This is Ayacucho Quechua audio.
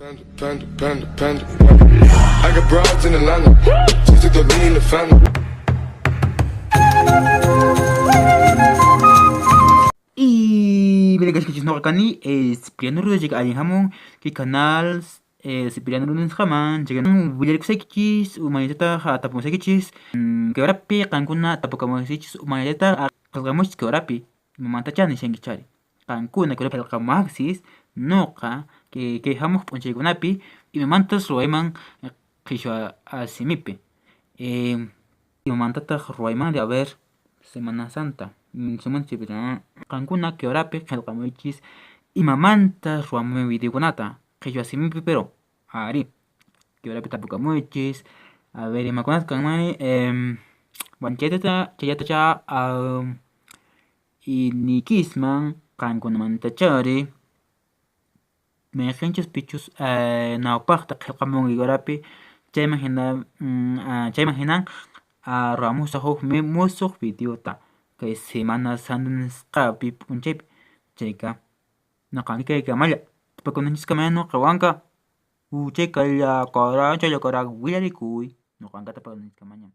Panda, panda, panda, panda. I got broads in Atlanta. Just took the lean in the family. Y mira que noqa kani Cipriano Ruda chayka allin hamun kay canal Cipriano Ruda nisqaman chayka willarikusaykichis umallitataq tapumusaykichis kay horapi qankuna tapukamusaykichis umallitataq qillqamuchis kay horapi imamantacha nishankichari. Qankuna kay horapi qillqamuwaqsis noqa kay hamuq p'unchaykunapi imamantas ruwayman qhichwa simipi imamantataq ruwaymanri a ver Semana Santa qankuna kay horapi qillqamuychis imamanta ruwamuy videokunata qhichwa simipi pero arí kay horapi tapukamuychis a ver imakunataq kanmanri bueno chaytata chayllatacha niykisman qankunamantachari mayqinchus pichus ñawpaqta qillqamunki horapi chayman hina chayman hinan ruwamusaq huk musuq videota kay Semana Santa nisqapi p'unchaypi chayqa noqa kaykamalla tupakunanchiskama noqawanqa chayka chaylla kara willarikuy noqanqa tupakunanchiskamaña.